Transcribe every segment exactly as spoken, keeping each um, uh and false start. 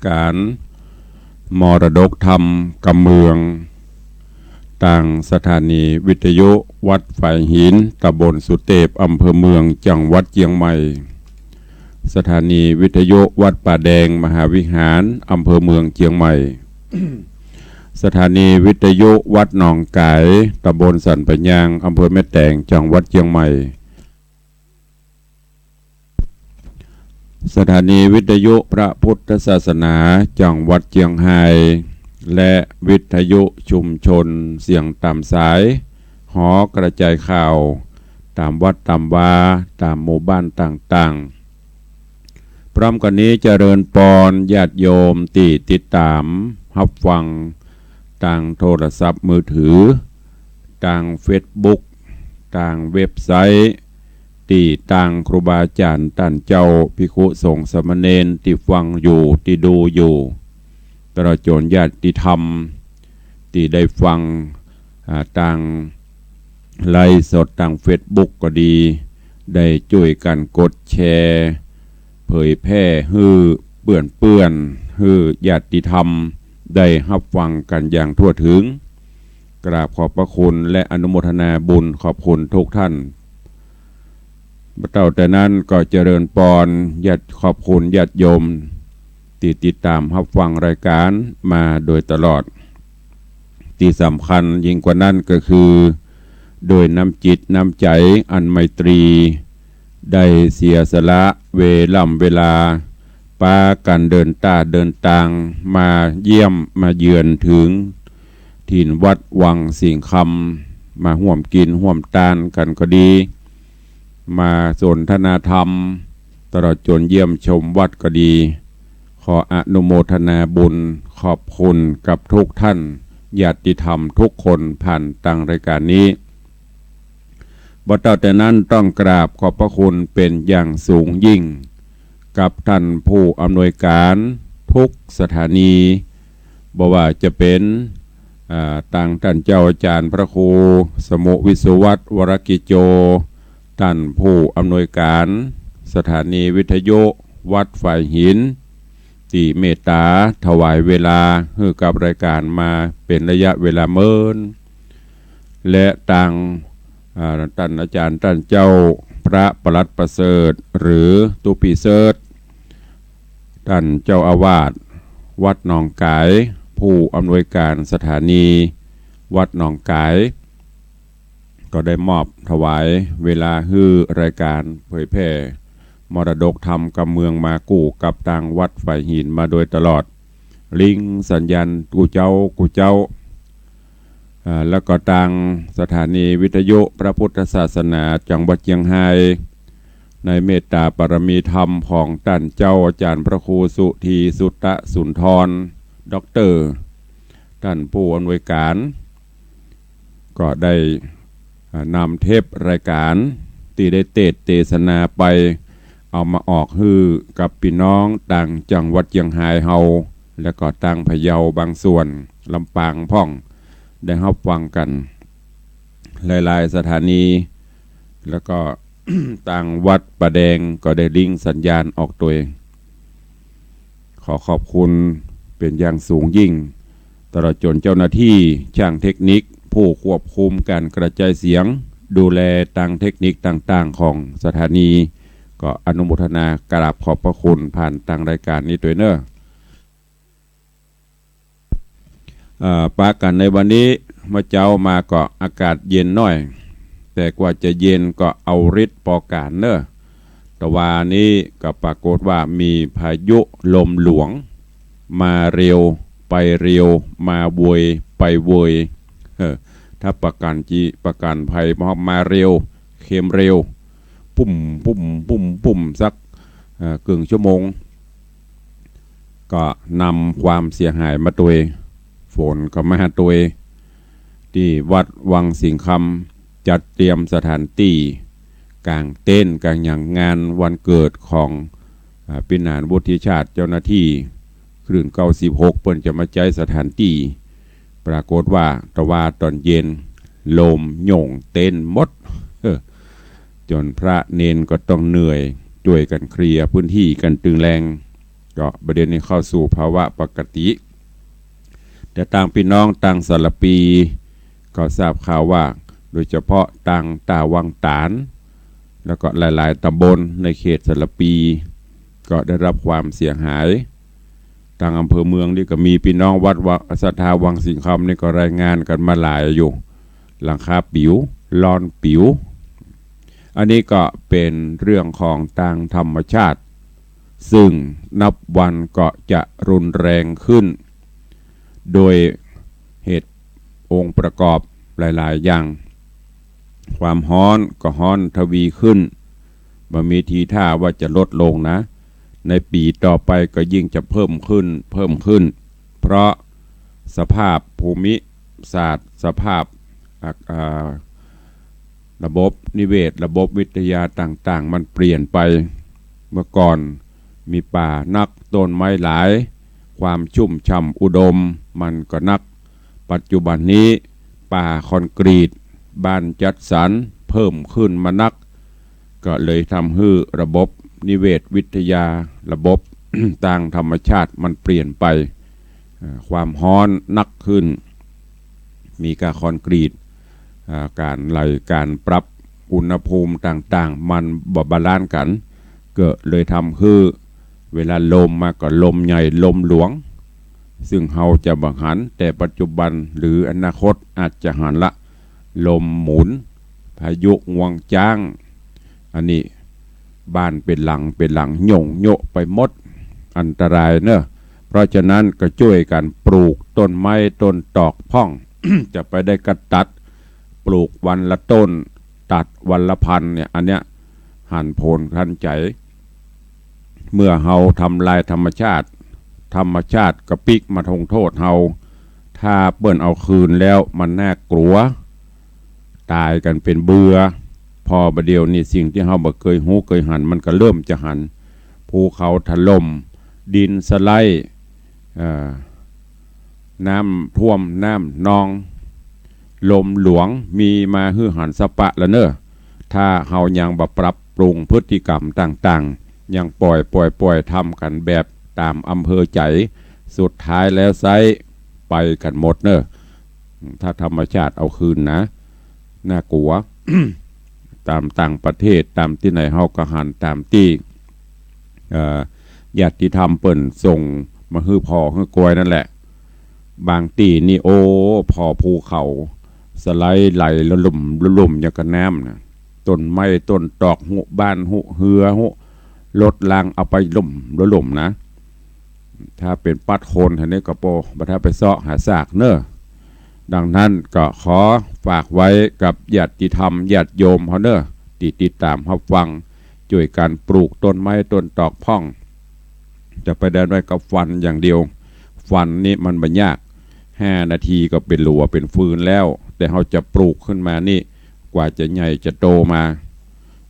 ก๋านมรดกธรรมกำเมือง ตางสถานีวิทยุวัดฝายหิน ตำบลสุเตพ อำเภอเมือง จังหวัดเจียงใหม่ สถานีวิทยุวัดป่าแดงมหาวิหาร อำเภอเมืองเจียงใหม่ สถานีวิทยุวัดหนองก๋าย ตำบลสันป่ายยาง อำเภอแม่แตง จังหวัดเจียงใหม่ สถานีวิทยุพระพุทธศาสนาจังหวัดเจียงไฮ้ และวิทยุชุมชนเสียงต๋ามสาย หอกระจายข่าวต๋ามวัดต๋ามวา ต๋ามหมู่บ้านต่างๆ พร้อมกั๋นนี้เจริญปอนญาติโยมตี้ติดต๋ามฮับฟังตางโทรศัพท์มือถือ ตางเฟซบุ๊ก ตางเว็บไซต์ ตี้ตางครูบาอาจ๋ารย์ต้านเจ้า ภิกขุสงฆ์สามเณรตี้ฟังอยู่ ตี้ดูอยู่ ตลอดจ๋นญาติธรรมตี้ได้ฟัง อ่า ตางไลฟ์สด ตางเฟซบุ๊กก็ดี ได้จ้วยกั๋นกดแชร์ เผยแพร่หื้อเปื้อนๆ หื้อญาติธรรมได้ฮับฟังกั๋นอย่างทั่วถึง กราบขอบพระคุณและอนุโมทนาบุญขอบคุณทุกท่าน บ่เต้าแต่นั้นก็เจริญปอนญาติ ขอบคุณญาติโยมตี้ติดต๋ามฮับฟังรายก๋านมาโดยตลอด ตี้สำคัญยิ่งกว่านั้นก็คือ โดยน้ำจิตน้ำใจ๋อันไมตรี ได้เสียสละเวล่ำเวลา ปากั๋นเดินต้าเดินตางมาเยี่ยมมาเยือนเถิง ถิ่นวัดวังสิงห์คำ มาฮ่วมกิ๋นฮ่วมตานกั๋นก็ดี มาสนทนาธรรม ตลอดจ๋นเยี่ยมชมวัดก็ดี ขออนุโมทนาบุญขอบคุณกับทุกท่าน ญาติธรรมทุกคนผ่านตางรายก๋านนี้ บ่เต้าแต่นั้นต้องกราบขอบพระคุณเป๋นอย่างสูงยิ่ง กับท่านผู้อำนวยก๋านทุกสถานี บ่ว่าจะเป๋น อ่า ตางต้านเจ้าอาจ๋ารย์พระครูสมุห์ วิศวัฒน์ วรกิจโจ ต้านผู้อำนวยก๋านสถานีวิทยุวัดฝายหิน ตี้เมตต๋าถวายเวลาหื้อกับรายก๋านมาเป๋นระยะเวลาเมิน และตาง อ่า ต้านอาจ๋ารย์ต้านเจ้าพระประหลัดประเสริฐ หรือตุ๊ปี้เสิร์ช ต้านเจ้าอาวาสวัดหนองก๋าย ผู้อำนวยก๋านสถานีวัดหนองก๋าย ก็ได้มอบถวายเวลาหื้อรายก๋านเผยแพร่มรดกธรรมกำเมืองมากู้กับตางวัดฝายหินมาโดยตลอด ลิงก์สัญญาณกู้เจ๊ากู้เจ๊า อ่า แล้วก็ตางสถานีวิทยุพระพุทธศาสนาจังหวัดเจียงไฮ้ ในเมตต๋าบารมีธรรมของต้านเจ้าอาจ๋ารย์พระครูสุธี สุตตสุนทร ด็อกเตอร์ ต้านผู้อำนวยก๋าน ก็ได้ อ่า นำเทปรายก๋านตี้ได้เตสน์เตสนาไป เอามาออกหื้อกับปี้น้องตางจังหวัดเจียงไฮ้เฮา แล้วก็ตางพะเยาบางส่วน ลำปางพ่อง ได้ฮับฟังกั๋นหลายๆ สถานี แล้วก็ ตางวัดป่าแดงก็ได้ลิงก์สัญญาณออกตวย ขอขอบคุณเป๋นอย่างสูงยิ่ง ตลอดจ๋นเจ้าหน้าตี้ จ้างเทคนิค ผู้ควบคุมก๋านกระจายเสียง ดูแลตางเทคนิคต่างๆ ของสถานี ก็อนุโมทนากราบขอบพระคุณผ่านตางรายก๋านนี้ตวยเน่อ เอ่อ ปะกั๋นในวันนี้ เมื่อเจ๊ามาก็อากาศเย็นหน้อย แต่กว่าจะเย็นก็เอาฤทธิ์ปอก๋านเน่อ ตะวานี้ก็ปรากฏว่ามีพายุลมหลวง มาเร็ว ไปเร็ว มาโวย ไปโวย เออ ถ้าประกัญจี ประกัญภัย มาเร็ว เข็มเร็ว ปุ้ม ปุ้ม ปุ้ม ปุ้ม สัก เอ่อ เกิ่งชั่วโมง ก็นำความเสียหายมาตวย ฝนก็มาตวย ตี้วัดวังสิงห์คำ จัดเตรียมสถานตี้ ก๋างเต็นท์ก๋างหยัง งานวันเกิดของ อ่า ปี้หนาน วุฒิชาติ เจ้าหน้าตี้ คลื่นเก้าสิบหก เปิ้นจะมาใจ๊สถานตี้ ปรากฏว่าตะวาต๋อนเย็น ลมโย่งเต็นท์หมด เออ จ๋นพระเณรก็ต้องเหนื่อย จ้วยกั๋นเคลียร์พื้นตี้กั๋นตึงแฮง ก็บ่าเดี่ยวนี้เข้าสู่ภาวะปกติ แต่ตางปี้น้องตางสารภี ก็ทราบข่าวว่า โดยเฉพาะตางต้าวังตา๋น แล้วก็หลายๆ ตำบลในเขตสารภี ก็ได้รับความเสียหาย ตางอำเภอเมืองนี่ก็มีปี้น้องวัดวะ ศรัทธาวังสิงห์คำนี่ก็รายงานกั๋นมาหลายอยู่ หลังคาปิ๋ว ลอนปิ๋ว อันนี้ก็เป๋นเรื่องของตางธรรมชาติ ซึ่งนับวันก็จะรุนแรงขึ้น โดยเหตุองค์ประกอบหลายๆ อย่าง ความฮ้อนก็ฮ้อนทวีขึ้น บ่มีทีท่าว่าจะลดลงนะ ในปี๋ต่อไปก็ยิ่งจะเพิ่มขึ้น เพิ่มขึ้น เพราะสภาพภูมิศาสตร์ สภาพ อ่ะ อ่า ระบบนิเวศ ระบบวิทยาต่างๆ มันเปลี่ยนไป เมื่อก่อนมีป่านัก ต้นไม้หลาย ความชุ่มฉ่ำอุดมมันก็นัก ปัจจุบันนี้ป่าคอนกรีต บ้านจัดสรรเพิ่มขึ้นมานัก ก็เลยทำหื้อระบบนิเวศวิทยา ระบบ ตางธรรมชาติมันเปลี่ยนไป เอ่อ ความฮ้อนนักขึ้น มีก้าคอนกรีต อ่า ก๋านไหล ก๋านปรับอุณหภูมิต่างๆ มันบ่บาลานซ์กั๋น ก็เลยทำหื้อเวลาลมมาก็ลมใหญ่ลมหลวง ซึ่งเฮาจะบ่หัน แต่ปัจจุบันหรืออนาคตอาจจะหันละ ลมหมุน พายุงวงจ๊าง อันนี้บ้านเป๋นหลังเป๋นหลัง หย่งโยะไปหมด อันตรายเนอะ เพราะฉะนั้นก็จ้วยกั๋นปลูกต้นไม้ต้นตอกพ่อง จะไปได้กะตัด ปลูกวันละต้น ตัดวันละพันเนี่ย อันเนี้ยหันผลทันใจ๋ เมื่อเฮาทำลายธรรมชาติ ธรรมชาติก็ปิ๊กมาลงโต้ษเฮา ถ้าเปิ้นเอาคืนแล้วมันน่ากลัว ต๋ายกั๋นเป๋นเบื่อ ผ่อบ่าเดี่ยวนี้สิ่งตี้เฮาบ่เกยฮู้เกยหัน มันก็เริ่มจะหัน ภูเขาถล่ม ดินสไลด์ เอ่อ น้ำท่วม น้ำนอง ลมหลวง มีมาหื้อหันสะปะละเนอะ ถ้าเฮายังบ่ปรับปรุงพฤติกรรมต่างๆ ยังป่อย ป่อย ป่อยทำกั๋นแบบต๋ามอำเภอใจ๋ สุดท้ายแล้วไซร้ไปกั๋นหมดเนอะ ถ้าธรรมชาติเอาคืนนะ น่ากลัว ต๋ามต่างประเทศ ต๋ามตี้ไหนเฮาก็หันต๋ามตี้ เอ่อ ญาติธรรมเปิ้นส่งมาหื้อผ่อหื้อกวยนั่นแหละ บางตี้นี่ โอ้ ผ่อภูเขาสไลด์ไหลละลุ่มละลุ่มอย่างกับน้ำนะ ต้นไม้ต้นตอก ฮู้บ้าน ฮู้เฮือ ฮู้รถรางเอาไปลุ่มละลุ่มนะ ถ้าเป๋นปั๊ดคนแถวนี้ก็โป บ่ถ้าไปเซาะหาซากเนอะ ดังนั้นก็ขอฝากไว้กับญาติธรรมญาติโยมเฮาเนอะ ตี้ติดต๋ามฮับฟัง จ้วยกั๋นปลูกต้นไม้ต้นตอกพ่อง จะไปได้ด้วยกับฟันอย่างเดียว ฟันนี่มันบ่ยาก ห้านาทีก็เป๋นหลัวเป๋นฟืนแล้ว แต่เฮาจะปลูกขึ้นมานี่ กว่าจะใหญ่จะโตมา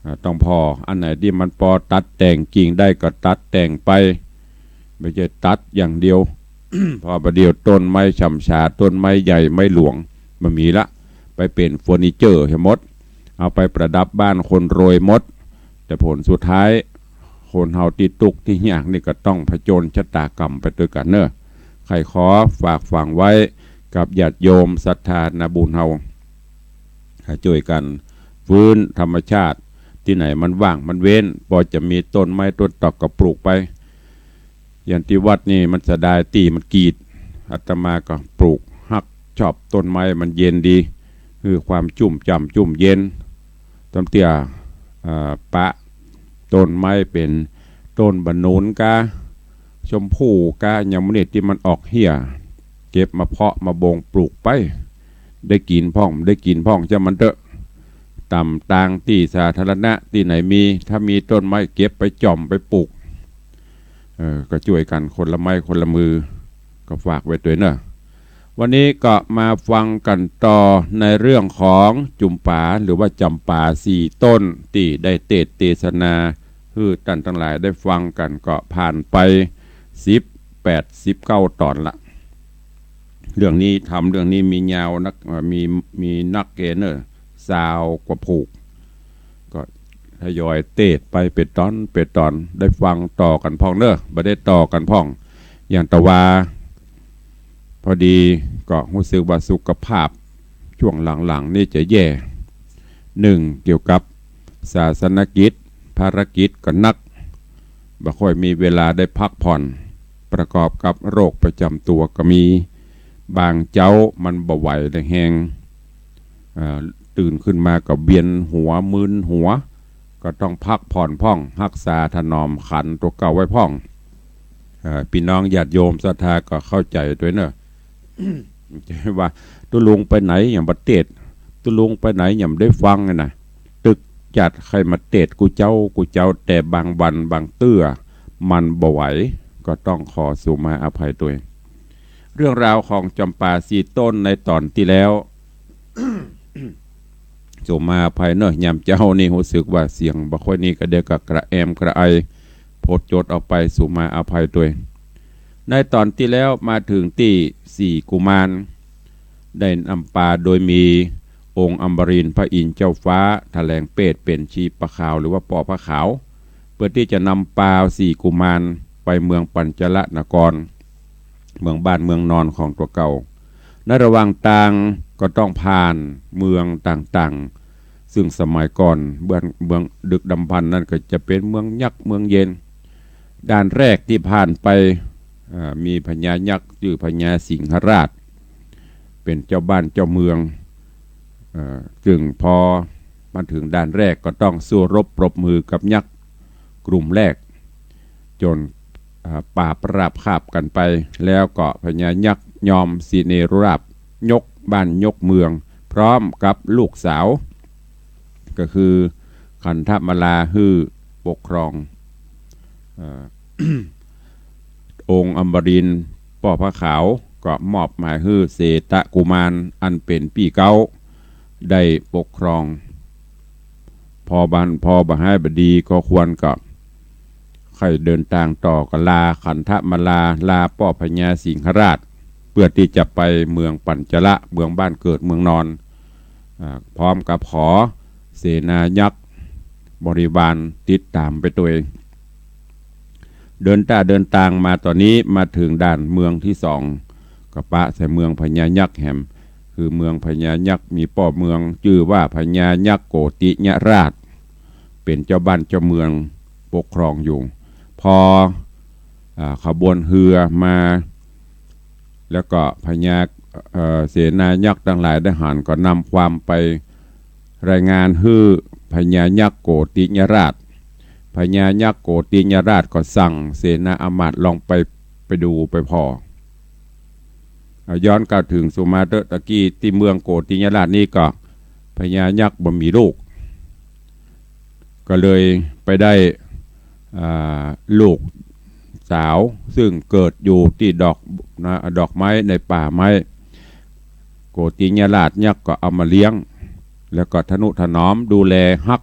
อ่า ต้องผ่อ อันไหนตี้มันปอตัดแต่งกิ่งได้ก็ตัดแต่งไป บ่ใจ้ตัดอย่างเดียว ผ่อบ่าเดี่ยวต้นไม้ฉ่ำชา ต้นไม้ใหญ่ไม้หลวง บ่มีละ ไปเป๋นเฟอร์นิเจอร์เหียหมด เอาไปประดับบ้านคนรวยหมด แต่ผลสุดท้าย คนเฮาตี้ตุ๊กข์ตี้ยากนี่ก็ต้องผจญชะตากรรมไปตวยกั๋นเนอะ ใค่ขอฝากฝังไว้กับญาติโยมศรัทธานาบุญเฮา ให้จ้วยกั๋นฟื้นธรรมชาติ ตี้ไหนมันว่างมันเว้น ปอจะมีต้นไม้ต้นตอกก็ปลูกไป อย่างตี้วัดนี่มันเสียดายตี้มันกีด อาตมาก็ปลูกฮักชอบต้นไม้มันเย็นดี คือความชุ่มฉ่ำชุ่มเย็น ต๋ามเตื้อ เอ่อ ปะต้นไม้เป๋นต้นบ่าหนุนกา ชมพู่กา อย่างหมู่นี้ตี้มันออกเฮี้ย เก็บมาเพาะมาบ่งปลูกไป ได้กิ๋นพ่อง ได้กิ๋นพ่อง จ้างมันเต๊อะ ต๋ามตางตี้สาธารณะตี้ไหนมี ถ้ามีต้นไม้เก็บไปจ่อมไปปลูก เออ ก็จ้วยกั๋นคนละไม้คนละมือ ก็ฝากไว้ตวยเนอะ วันนี้ก็มาฟังกั๋นต่อในเรื่องของจุ๋มป๋า หรือว่าจ๋ำป๋าสี่ต้น ตี้ได้เตสน์เตสนา หื้อต้านตังหลายได้ฟังกั๋น ก็ผ่านไปสิบแปด สิบเก้าต๋อนละ เรื่องนี้ธรรมเรื่องนี้มียาวนัก เอ่อ มี มีนักเกณฑ์เนอะ ซาวกว่าผูก ก็ ทยอยเตสน์ไปเป๋นต๋อนเป๋นต๋อน ได้ฟังต่อกั๋นพ่องเน่อ บ่ได้ต่อกั๋นพ่อง อย่างตะวา พอดีก็ฮู้สึกว่าสุขภาพช่วงหลังๆ นี่จะแย่ นึ่ง เกี่ยวกับศาสนกิจ ภารกิจก็หนัก บ่ค่อยมีเวลาได้พักผ่อน ประกอบกับโรคประจ๋ำตั๋วก็มี บางเจ๊ามันบ่ไหวแฮง เอ่อ ตื่นขึ้นมาก็เวียนหัวมึนหัว ก็ต้องพักผ่อนพ่อง ฮักษาถนอมขันตั๋วเก่าไว้พ่อง เอ่อ ปี้น้องญาติโยมศรัทธาก็เข้าใจ๋ตวยเน่อ จะว่า ตุ๊ลุงไปไหนยังบ่เตสน์ ตุ๊ลุงไปไหนยังบ่ได้ฟังนะ ตึกจัดใค่มาเตสน์กู้เจ๊ากู้เจ๊า แต่บางวันบางเตื้อมันบ่ไหว ก็ต้องขอสุมาอภัยตวย เรื่องราวของจ๋ำปาสี่ต้นในต๋อนตี้แล้ว สุมาอภัยเน่อ ยามเจ๊านี่ฮู้สึกว่าเสียงบ่ค่อยนี่ ก็เดี๋ยวก็กระแอมกระไอ พดจดออกไป สุมาอภัยตวย ในต๋อนตี้แล้วมาเถิงตี้สี่กุมาร ได้นำปาโดยมีองค์อมรินทร์พระอินทร์เจ้าฟ้า ถะแหลงเปชเป๋นชีปะขาว หรือว่าป้อพระขาว เปื้อตี้จะนำปาสี่กุมารไปเมืองปัญจละนคร เมืองบ้านเมืองนอนของตั๋วเก่า ในระหว่างตางก็ต้องผ่านเมืองต่างๆ ซึ่งสมัยก่อนเมือง เมืองดึกดำบรรพ์นั้นก็จะเป๋นเมืองยักษ์เมืองเย็น ด่านแรกตี้ผ่านไป เอ่อ มีพญายักษ์จื้อพญาสิงหราช เป๋นเจ้าบ้านเจ้าเมือง เอ่อ ซึ่งพอมาเถิงด่านแรกก็ต้องสู้รบปรบมือกับยักษ์กลุ่มแรก จ๋น อ่า ปราบราบคาบกั๋นไป แล้วก็พญายักษ์ยอมสิเนรราษฎร์ ยกบ้านยกเมือง พร้อมกับลูกสาว ก็คือขันธมาลาหื้อปกครอง เอ่อ องค์อมรินทร์ป้อพระขาวก็มอบหมายหื้อเสตกุมารอันเป๋นปี้เก๊าได้ปกครอง พอบ่า พอบ่าฮ้ายบ่าดีก็ควรก็ใค่เดินตางต่อ ก็ลาขันธมาลา ลาป้อพญาสิงหราช เปื้อตี้จะไปเมืองปัญจละ เมืองบ้านเกิดเมืองนอน อ่า พร้อมกับขอเสนายักษ์บริวารติดต๋ามไปตวย เดินตา เดินตางมาต๋อนนี้มาเถิงด่านเมืองตี้สอง ก็ปะใส่เมืองพญายักษ์แหม คือเมืองพญายักษ์มีป้อเมืองจื้อว่าพญายักษ์โกติยราช เป๋นเจ้าบ้านเจ้าเมืองปกครองอยู่ พอ อ่า ขบวนเฮือมา แล้วก็พญา เอ่อ เสนายักษ์ตังหลายได้หันก็นำความไปรายงานหื้อพญายักษ์โกติยราช พญายักษ์โกติยราชก็สั่งเสนาอำมาตย์ลองไป ไปดูไปผ่อ เอาย้อนกล่าวเถิงสุมาเต๊อะ ตะกี้ตี้เมืองโกติยราชนี่ก็พญายักษ์บ่มีลูก ก็เลยไปได้ อ่า ลูกสาว ซึ่งเกิดอยู่ตี้ดอก นะ ดอกไม้ในป่าไม้ โกติยราชยักษ์ก็เอามาเลี้ยง แล้วก็ทะนุถนอมดูแลฮัก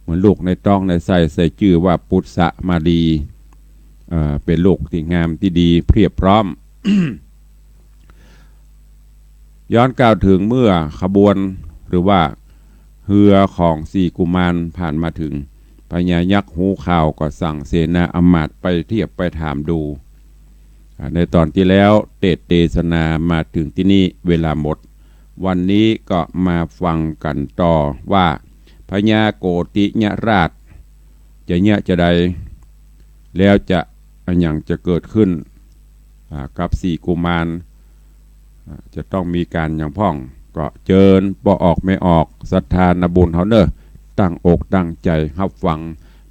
เหมือนลูกในต๊องในไส้ ใส่จื้อว่าปุษสมาลี เอ่อ เป๋นลูกตี้งามตี้ดีเพียบพร้อม ย้อนกล่าวเถิงเมื่อขบวนหรือว่าเฮือของสี่กุมารผ่านมาเถิง พญายักษ์ฮู้ข่าวก็สั่งเสนาอำมาตย์ไปเทียบไปถามดู อ่า ในต๋อนตี้แล้วเตสน์เตสนามาเถิงตี้นี่เวลาหมด วันนี้ก็มาฟังกั๋นต่อว่าพญาโกติยราชจะเยียะจาใด แล้วจะอะหยังจะเกิดขึ้น อ่า กับสี่กุมาร อ่า จะต้องมีก๋านหยังพ่อง ก็เจิญป้อออกแม่ออก ศรัทธานาบุญเฮาเน่อ ตั้งอกตั้งใจ๋ฮับฟัง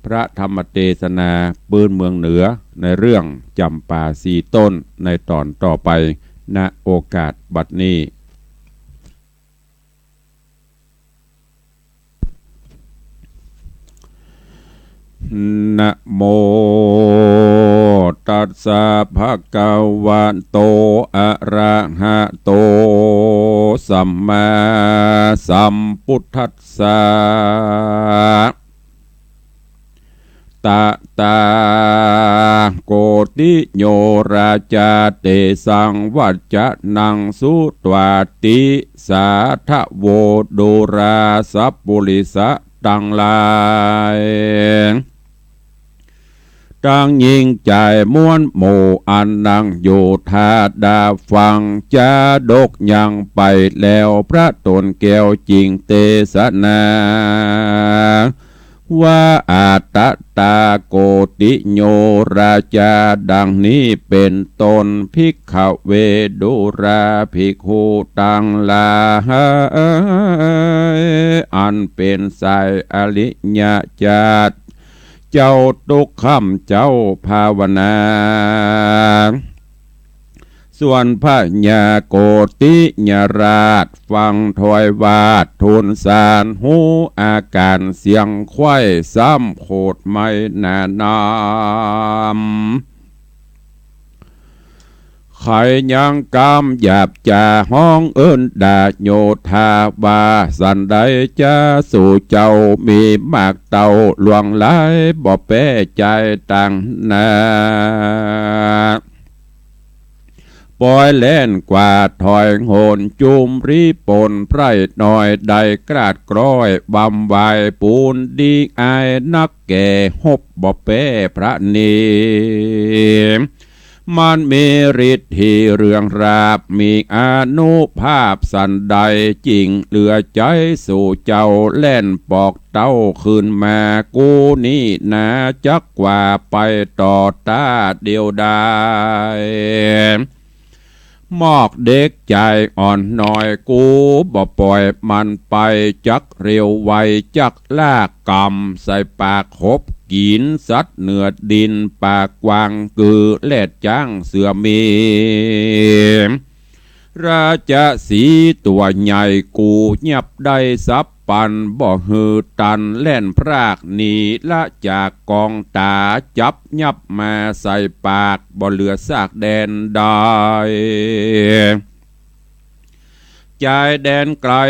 พระธรรมเตสนาปื้นเมืองเหนือในเรื่องจ๋ำปาสี่ต้นในต๋อนต่อไป ณ โอกาสบัดนี้ นะโมตัสสะภะคะวะโต อะระหะโต สัมมาสัมพุทธัสสะ ตะถาโกติโยราจา เตสังวัจจะนังสุตวา ติสาทะโว ดูราสะปุริสะ ตังหลาย ตังญิงจายมวลหมู่อันนั่งอยู่ท่าดาฟังจาดกยังไปแล้ว พระต๋นแก้วจึงเตสนา ว่า อัตตาโกติโยราจา ดังนี้เป๋นต้น ภิกขเว ดูราภิกขุตังหลาย อันเป๋นสายอริยจาติ เจ้าตุ๊กขำเจ้าภาวนา ส่วนพญาโกติยราชฟังถ้อยวาททูลสาร ฮู้อาก๋านเสียงไขว้ ซ้ำโขดไม้หนานาม ไขยังกำหยาบจาฮ้องเอิ้นด่าโยธาว่า สันใดจาสูเจ้ามีมากเต้าหลวงหลาย บ่แป๊ใจ๋ต่างหน้า ปอยแล่นกว่าถอยโหนจุมรีปนไพร่น้อย ได้กราดกร้อยบำวายปูนดีอายนักแก่ ฮบบ่แป๊พระเนม มันมีฤทธิเรืองราบ มีอานุภาพสันใด จิ่งเหลือใจ๋สูเจ้าแล่นปอกเต้าคืนมา กูนี้นาจักกว่าไปต่อต้าเดียวดาย มอกเด็กจายอ่อนน้อย กูบ่ปล่อยมันไป จักเร็วไวจักลากกำ ใส่ปากฮบกิ๋นสัตว์เหนือดิน ปากกว้างกือแรดจ๊างเสือมี ราชสีห์ตั๋วใหญ่ กูยับได้สับปัน บ่หื้อตันแล่นพรากหนีละจากก๋องต๋า จับยับมาใส่ปาก บ่เหลือซากแดนดาย จายแดนไก๋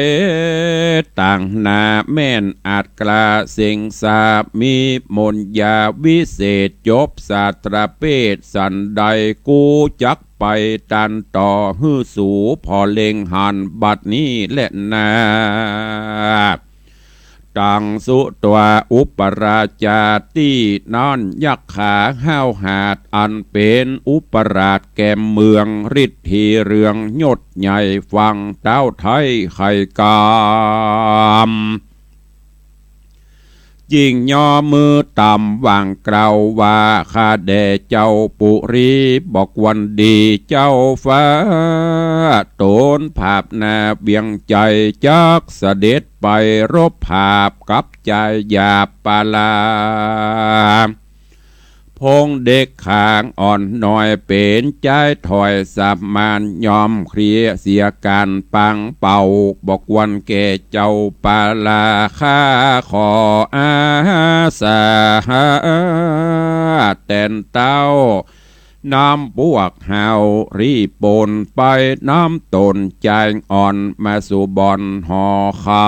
ต่างหน้า แม่นอาจกล้าเสงสาบ มีมนต์ยาวิเศษ จบสาตรเปชสันใด กูจักไปตันต่อ หื้อสูผ่อเล็งหันบัดนี้แลนา ตังสุตวาอุปราชา ตี้นั้นยักขาห้าวหาด อันเป๋นอุปราชแก่เมือง ฤทธิเรืองยศใหญ่ฟังเต๊าไท้ไข่กำ จิ่งย่อมือต่ำหว่างกล่าวว่า ข้าแด่เจ้าปุรีบอกวันดีเจ้าฟ้า ต๋นผาบนาเวียงใจ๋ จักเสด็จไปรบผาบกับจายหยาบปาลา พงเด็กขางอ่อนน้อยเป๋นจายถ้อยสามาน ย่อมเคลียร์เสียก๋านปังเป่า บ่ควรแก่เจ้าปาลา ข้าขออาสาแตนเต้า นำปวกเฮารีบปนไป นำต๋นจายอ่อนมาสู่บ่อนหอคำ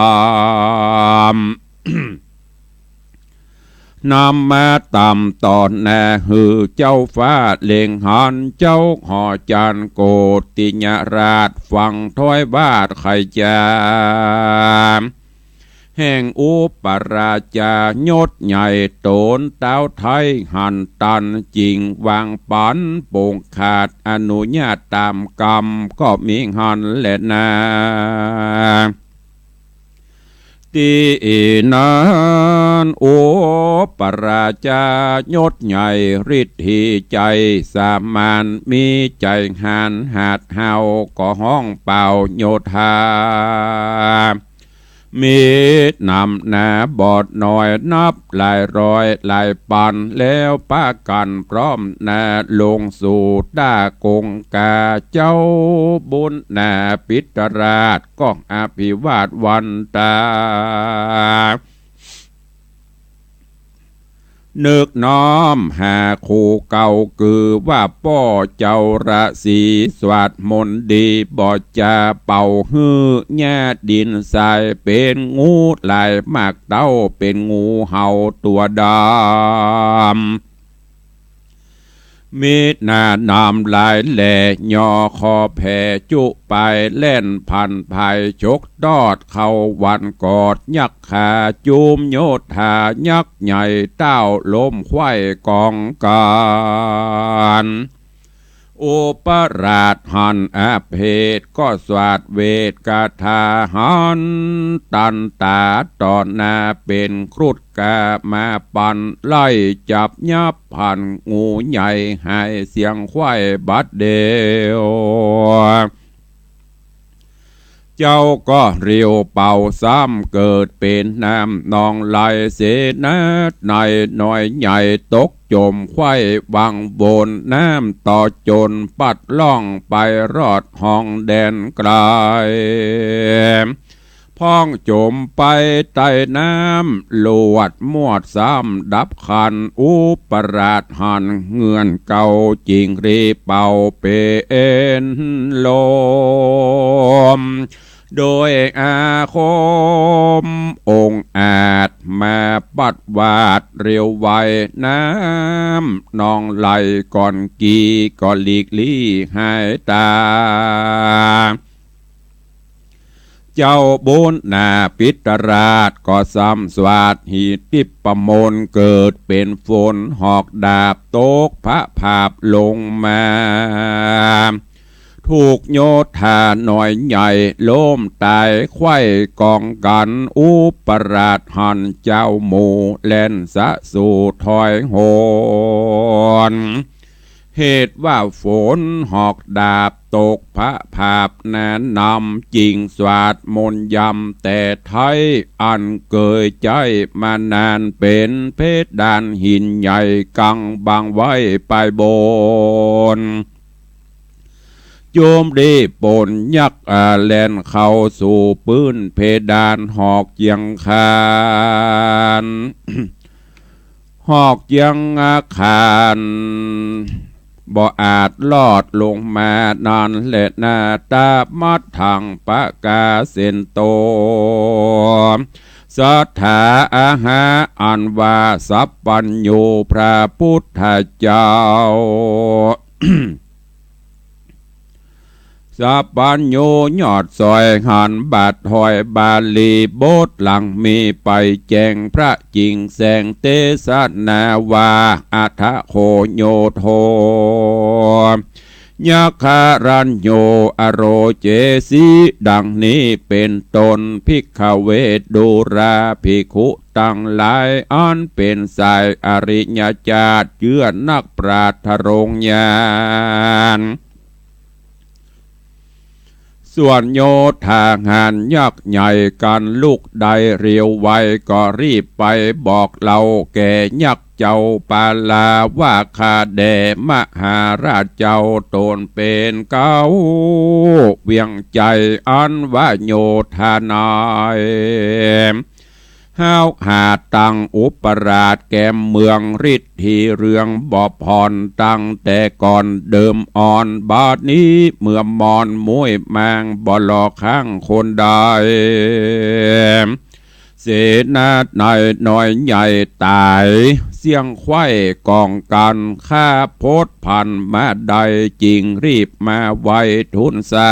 นำมาตำต่อหน้าหื้อเจ้าฟ้าเล็งหัน เจ้าหอจารย์โกติยราชฟังถ้อยวาทไขจา แห่งอุปราชายศใหญ่ต๋นเต๊าไท้หันตัน จิ่งวางปันปงขาดอนุญาตต๋ามกำ ก็มีหันแลนา ตี้นั้นอุปราชายศใหญ่ฤทธิใจ๋สามาน มีใจ๋หาญหาดเฮา ก็ฮ้องเป่าโยธา มีนำหน้าบ่น้อยนับหลายร้อยหลายปัน แล้วปะกั๋นพร้อมหน้าลงสู่ต้ากงกา เจ้าบุญนาปิตราช ก็อภิวาทวันตา นึกน้อมหาครูเก่า คือว่าป้อเจ้าราศี สวาดมนต์ดีบ่จา เป่าหื้อหญ้าดินทรายเป๋นงูหลายมากเต้า เป๋นงูเห่าตั๋วดำ เ มีหน้าน้ำหลายแหล่ ย่อคอแผ่จุไป แล่นผ่านผายฉกตอด เข้าวันกอดยักขา จุมโยธายักษ์ใหญ่ ต้าวลมไขว้กองกั๋น อุปราชหันอเพศ ก็สวาทเวทคาถาหันตันตา ต่อหน้าเป๋นครุฑ กามาปันไล่จับยับ หันงูใหญ่หายเสียงไขว้บัดเดียว เจ้าก็เรียวเป่าซ้ำ เกิดเป๋นน้ำนองไหล เสนาในน้อยใหญ่ตกจมไขว้วังวน น้ำต่อจนปัดล่องไปรอดห้องแดนไกล พ่องจมไปใต้น้ำ ลวดมวดซ้ำดับขัน อุปราชหันเฮือนเก่า จิ่งรีเป่าเป๋นลม โดยอาคมองอาจ มาปัดวาดเรียวไว น้ำนองไหลก่อนกี่ ก็หลีกลี้หายตา เจ้าบุญนาปิตราช ก็ซ้ำสวาทหิติปมนต์ เกิดเป๋นฝนหอกดาบตกพระผาบลงมา ถูกโยธาน้อยใหญ่ล้มต๋ายไขว้กองกั๋น อุปราชหันเจ้าหมู่แล่นสะสู่ถอยหน เหตุว่าฝนหอกดาบตกพระผาบหนานำ จิ่งสวาทมนต์ยำแต่ไท้ อันเกยใจ๊มานาน เป๋นเพดานหินใหญ่กังบังไว้ปายบน จุมรีปนยักษ์อาแล่นเข้าสู่ปื้นเพดานหอกเจียงคาน หอกเจียงอาคาร บ่อาจลอดลงมานั้นแลนา ตามัทธังปะกาเสนโต สัตถาอาหา อันว่าสัพพัญญูพระพุทธเจ้า สัพพัญญูยอดสอยหันบาทถอยบาลีบทหลังมีไปแจ้งพระจิ่งแสงเตสนาว่า อัฏฐโคโยโธ ยักขรัญญูอโรเจสี ดังนี้เป๋นต้น ภิกขเว ดูราภิกขุตังหลาย อันเป๋นสายอริยจาตร เจื้อนักปราชญ์ทรงญาณ ส่วนโยธาหารยักษ์ใหญ่กันลุกได้เรียวไว ก็รีบไปบอกเล่าแก่ยักษ์เจ้าปาลา ว่าข้าแด่มหาราชเจ้า ตนเป๋นเก๊าเวียงใจ๋ อันว่าโยธาใน ห้าวหาดตั้งอุปราชแกมเมือง ฤทธิเรืองบ่ผ่อน ตั้งแต่ก่อนเดิมอ่อน บัดนี้เมื่อมอนมุ้ยมาง บ่หลอกข้างคนใด เสนาในน้อยใหญ่ต๋ายเสี้ยงไขว้กองกั๋น ข้าพดผ่านมาได้ จิ่งรีบมาไหว้ทูลสา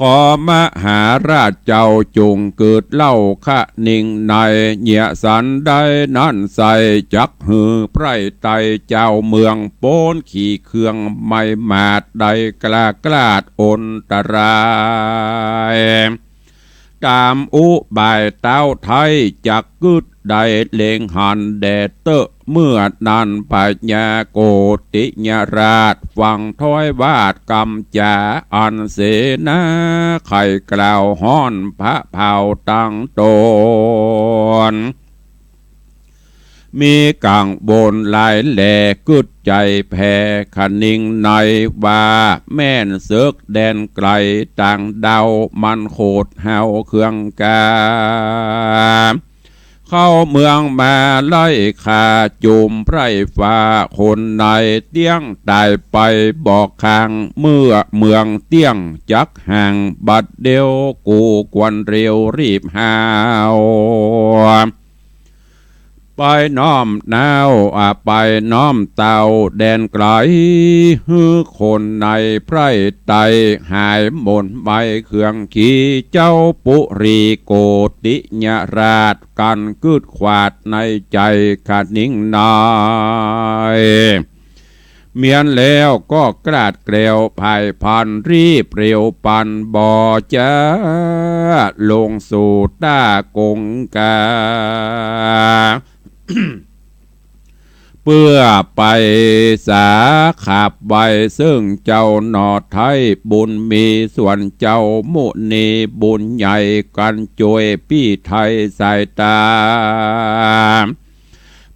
ขอมหาราชเจ้าจงกึ๊ดเล่าคะนิงใน เยียะสันได้นั้นไส้ จักหื้อไพร่ไต่เจ้าเมือง ป๊นขี่เคืองไม้หมาด ได้กล้ากล้าดอนตราย ต๋ามอุบายเต๊าไท้ จักกึ๊ดได้เล็งหันแด่เต๊อะ เมื่อนั้นพญาโกติยราช ฟังถ้อยวาทกำจ๋า อันเสนาใค่กล่าวฮ้อนพระเผาตังต๋น มีกังวลหลายแล กึ๊ดใจ๋แผ่คะนิงใน ว่าแม่นเสิกแดนไก๋ต่างด้าว มันโขดเฮาเคืองกา เข้าเมืองมาไล่ฆ่าจุมไพร่ฟ้าคนใน เตี้ยงต๋ายไปบ่ข้าง เมื่อเมืองเตี้ยงจักห่าง บัดเดี๋ยวกูควรเร็วรีบหาว ไปน้อมเน้า อ่า ไปน้อมเต้าแดนไก๋ หื้อคนในไพร่ไต หายหม่นไปเครื่องขีเจ้าปุรีโกติยราช กั๋นกึ๊ดขวาดในใจ๋คะนิงนาย เมียนแล้วก็กราดแกล้วผายพลันรีบเร็วปันบ่จ๊า ลงสู่ต้ากงกา เปื้อไปสาขับไหว้เซิ่งเจ้าหน่อไท้บุญมี ส่วนเจ้ามุนีบุญใหญ่ กั๋นจ้วยปี้ไถ่สายต๋า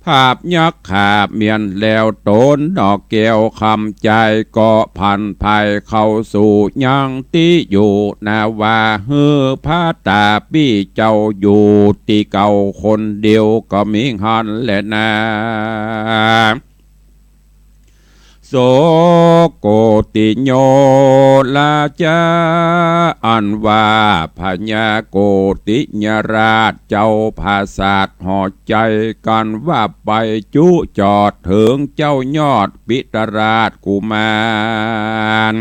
ผาบยักขาเมียนแล้วต๋นหน่อแก้วคำจาย ก็ผันผายเข้าสู่ยังตี้อยู่ นาว่าหื้อพระต๋าปี้เจ้าอยู่ตี้เก่าคนเดียว ก็มีหั้นแลนา โสโกติโยราจ๊า อันว่าพญาโกติยราชเจ้าผาสาทหอใจ๋ กั๋นว่าไปจุจอดเถิงเจ้ายอดปิตราชกุมาร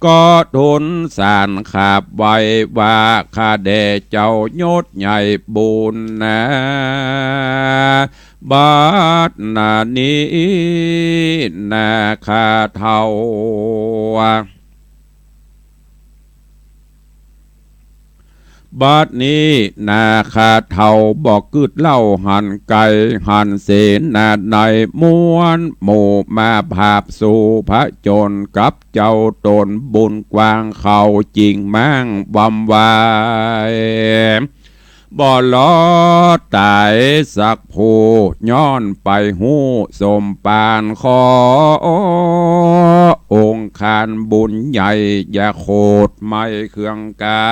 ก็ทูลสารขับไหว้ว่า ข้าแด่เจ้ายศใหญ่บุญนา บัดนานี้นาข้าเฒ่า บัดนี้นาข้าเฒ่าบ่กึ๊ดเล่าหันไก๋ หันเสนาในม้วนหมู่มาผาบสู่ผจญกับเจ้าต๋นบุญกว้าง เขาจิ่งมั่งวำวาย บ่ลอต๋ายสักผู้ ย้อนไปฮู้สมปาน ขอองค์คานบุญใหญ่ อย่าโขดไหม้เครื่องกา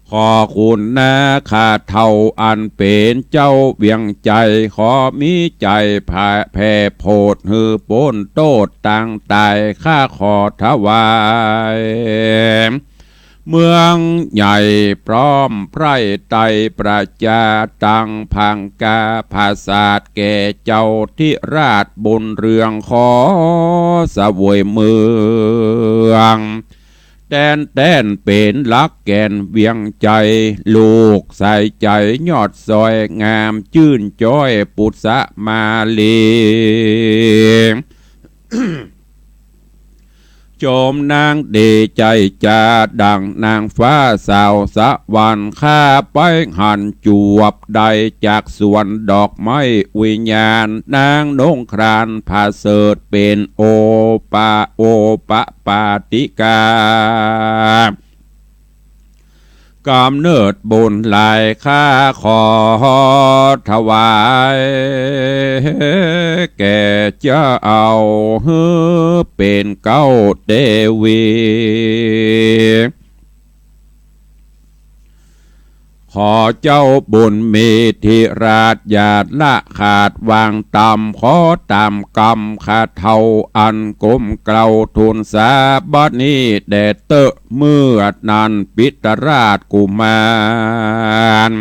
ขอคุณนาข้าเฒ่าอันเป๋นเจ้าเวียงไจ ขอมีใจ๋แผ่โผดหื้อป๊นโต้ษตางต๋าย ข้าขอถวาย เมืองใหญ่พร้อมไพร่ไตรประจา ตังผางกาผาสาทแก่เจ้าธิราชบุญเรือง ขอเสวยเมือง แต๋นแต๋นเป๋นหลักแก่นเวียงไจ ลูกสายใจ๋ยอดซอยงาม จื้นจ้อยปุษมาลี โฉมนางดีใจ๋จ๋า ดั่งนางฟ้าสาวสวรรค์ ข้าไปหันจวบได้จากสวนดอกไม้วิญญาณ นางนุ่งครานผาเสริฐเป๋นโอปะ โอปปาติกา ก๋ำเนิดบุญหลาย ข้าขอถวาย แก่เจ้าหื้อเป๋นเก๊าเตวี ขอเจ้าบุญมีธิราชอย่าละขาดวางต่ำ ขอต๋ามกำข้าเฒ่าอันก้มเกล้าทูลสา บัดนี้แด่เต๊อะ เมื่อนั้นปิตราชกุมาร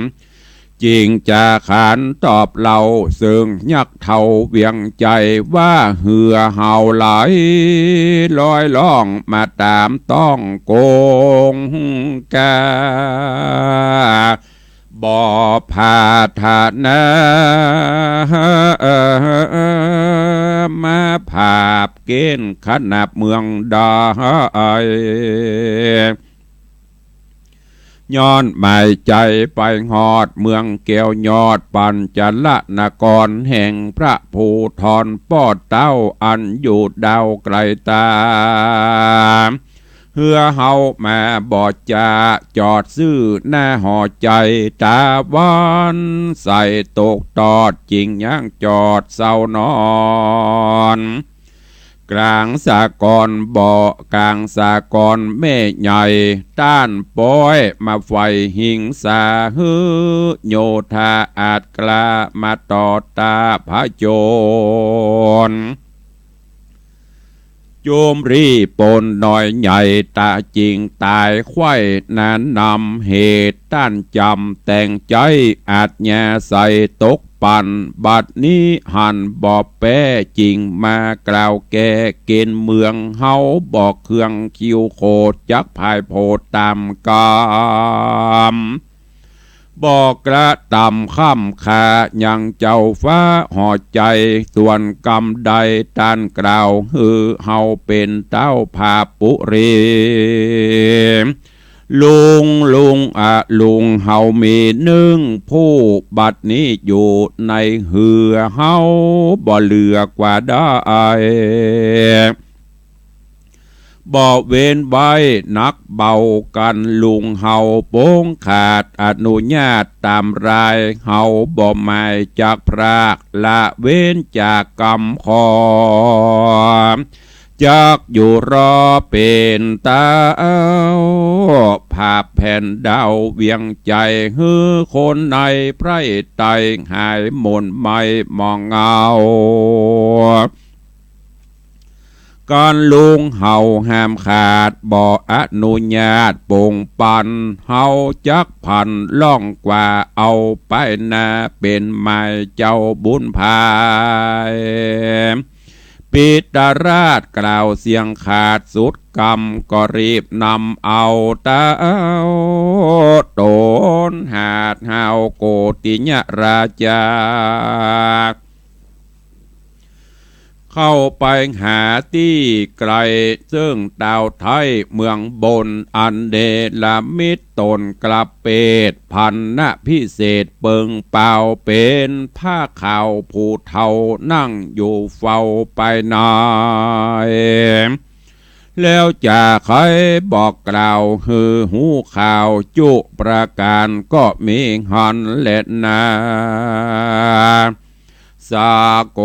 จิ่งจะขานตอบเล่าเซิ่งยักษ์เฒ่าเวียงไจว่า เฮือเฮาหลายลอยล่องมาต๋ามต้องกงกา บ่ผาดถนา มาผาบเก้นขนาบเมืองได้ ย้อนหมายใจ๋ไปฮอดเมืองแก้วยอดปัญจลนคร แห่งพระภูธรป้อเต้าอันอยู่ดาวไก๋ต๋า เฮือเฮามาบ่จะจอดซื่อหน้าหอใจ๋ ต๋าวันใสตกตอดจิ่งยังจอดเซานอน ก๋างสะกอนบ่ ก๋างสะกอนแม่ใหญ่ ต้านป๊อยมาไฟหิงสา หื้อโยธาอาจกล้ามาต่อต้าผจญ จุมรีปนน้อยใหญ่ต๋าจิงต๋ายไขว้ นา นำเหตุต้านจ๋ำแต่งใจ๊ อัธยาศัยตกปั่น บัดนี้หันบ่แป๊ จึงมากล่าวแก่ เก๋ณฑ์เมืองเฮาบ่เคือง คิวโขดจักพ่ายโผดต๋ามก๋ำ บ่กระตำค่ำค่ายังเจ้าฟ้าหอใจ๋ ส่วนกำใดต้านกล่าว หื้อเฮาเป๋นเต้าผาปุรี ลุง ลุง อะ ลุง เฮามีนึ่งผู้ บัดนี้อยู่ในเฮือ เฮาบ่เหลือกว่าได้ บ่เว้นไว้นักเบากั๋น ลุงเฮาปงขาดอนุญาตต๋ามราย เฮาบ่หมายจักพราก ละเว้นจากกำขอ จักอยู่รอเป๋นเต้าผาแผ่นดาวเวียงใจ๋ หื้อคนในไพร่ไตหายหม่นไหม้หมองเหงา กั๋น ลุงเฮาห้ามขาดบ่อนุญาต ปงปันเฮาจักผันล่องกว่า เอาไปหน้าเป๋นหมายเจ้าบุญภาย ปิตราชกล่าวเสียงขาดสุดกำ ก็รีบนำเอาเต้าต๋นหาดฮาวโกติยราชา เข้าไปหาตี้ไก๋ เซิ่งเต้าไท้เมืองบน อันเนรมิตต๋นกลับเปต ผันนะพิเศษเปิงเปล่า เป๋นผ้าขาวผู้เฒ่า นั่งอยู่เฝ้าไปใน แล้วจะใค่บอกกล่าวหื้อฮู้ข่าวจุประก๋านก็มีหั้นแลนา สาโก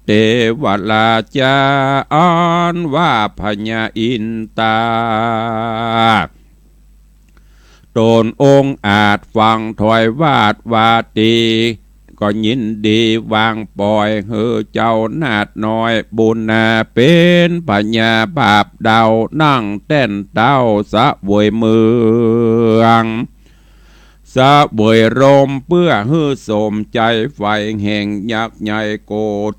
เตวราชา อันว่าพญาอินตา ต๋นองอาจฟังถ้อยวาดวาตี ก็ยินดีวางป่อยหื้อเจ้านาดน้อยบุญนา เป๋นพญาบาปดาว นั่งแต้นเต้าเสวยเมือง เสวยร่มเปื้อหื้อสมใจ๋ใฝ่แห่งยักษ์ใหญ่โก